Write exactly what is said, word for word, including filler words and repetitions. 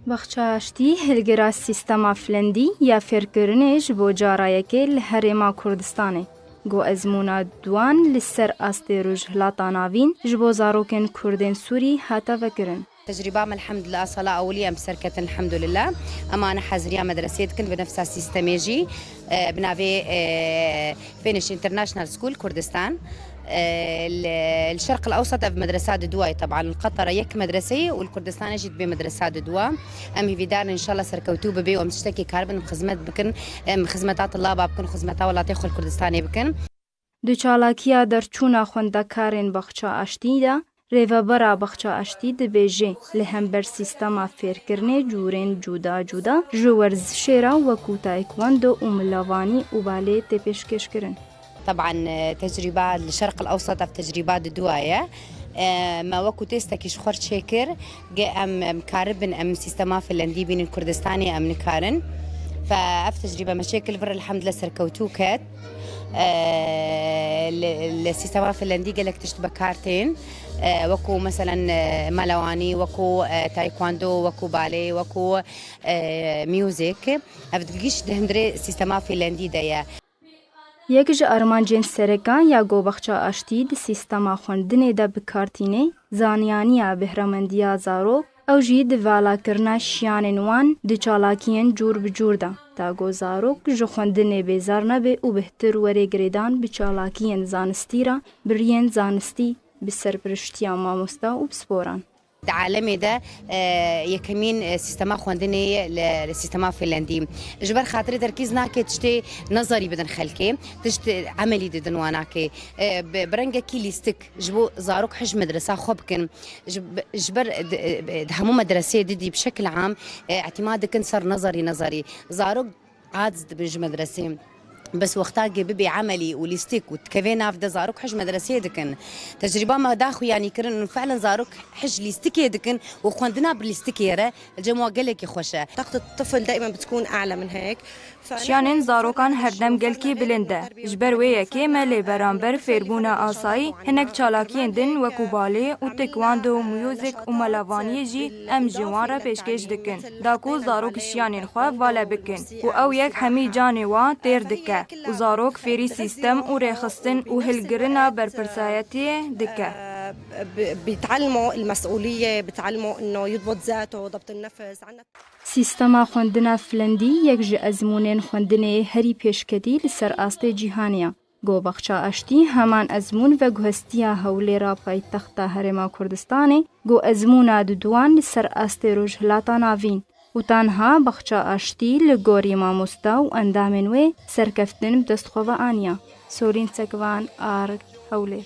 Baxça Aştî hilgira sîstema Flendî ya fêrkirinê ji bo cara yekê li Herêma Kurdistanê. Go ezmûna duwan li ser astê Rojhilata Navîn ji bo zarokên Kurdên Sûrî hate vekirin. Tecrîba me elhamdülillah, sala ewilî em bi ser ketin elhamdülillah. Em ane heziriya medresê dikin bi nefsa sîstemê jî, e, bi navê, e, Finnish International School Kurdistan. E, li, li Şerq el Ewsat ev medresa di duwa ye, teban li Qetara yek medrese ye û li Kurdistanê jî dibê medresa di duwa. Em hîvîdar in, înşallah serkewtû bibe û em tiştekî karibin em xizmet bikin, em xizmeta tilaba bikin, xizmeta welatê xwe li Kurdistanê bikin. Di çalakiya derçûna xwendekarên Baxça Aştî de, rêvebera Baxça Aştî dibêje, li hember sîstema fêrkirinê cûrên cuda cuda ji werzişê re wekû taekwondo û milavanî û balê tê pêşkêşkirin. Teban, e, tecrîba li Şerq el Ewsat ev tecrîba di duwa ye. E, me wekû têstekî ji xwe çêkir, ge em, em karibin em sîstema Finlendî bînin Kurdistanê em nikarin. Fe ev tecrîbe me çêkir vir elhamdülillah serkewtû ket. E, li, li sîstema Finlendî gelek tişt bekar tên. E, wekû meselen, e, melewanî, wekû, e, taekwondo, wekû balê, wekû, e, music. Ev giş di hundirê sîstema Finlendî de ye. Yek ji armancên sereke ya go Baxça Aştî di sîstema xwendinê de bi kar tîne, zaniyaniya bêhremendiya zarok, ew jî di valakirina şiyanên wan di çalakiyên cûr bi cûr de, ta go zarok ji xwendinê bêzar nebe û bêhtir were girêdan bi çalakiyên zanistî re, bi riyên zanistî, bi serpiriştiya mamosta û pisporan. Di alemê de, e, yekemîn, e, sîstema xwendinê ye li, li sîstema Finlendî. Ji ber xatirê terkîz nake tiştê nezarî bidin xelkê, tişt emelî didin wan nake. E, bi, bi rengekî lîstik ji bo zarok hij medresa xwe bikin. Ji, ji ber di, di hemû medreseyê didî bi şekil am, e, îtîmad dikin ser nezarî, nezarî. Zarok aciz dibin ji medresê. Bes wexta ge bibe emelî û lîstik û dikeve nav de zarok hij medresê dikin. Tecrîba me daxuyanî kirin û fiilen zarok hij lîstikê dikin û xwendina bi lîstikê re li cem wa gelekî xweş e. طاقة الطفل دائما بتكون أعلى من هيك. Şiyanên zarokan herdem gelkî bilind e. Ji ber wê yekê me lê beramber fêrbûna asayî hinek çalakiyên din wekû balê û tekwondo, muzîk û melavaniyê jî em ji wan re pêşkêş dikin. Da ku zarok şiyanên xwe vale bikin û ew yek hemî canê wan têr dike û zarok fêrî sîstem û rêxistin û hilgirina berpirsayetiyê dike. ب- بيتعلموا المسؤولية، بيتعلموا إنه يضبط ذاته، ضبط النفس. عنا Sîstema xwendina Flendî yek ji ezmûnên xwendinê herî pêşketî li ser astê cîhanê ye. Go Baxça Aştî heman ezmûn veguhestiya Hewlêra paytexta Herêma Kurdistanê, go ezmûna duduwan li ser astê Rojhilata Navîn. Û tanha Baxça Aştî li gorî mamosta û endamên wê serkeftin bi dest xwe ve aniya. Sorîn Sekvan, Ard, Hewlêr.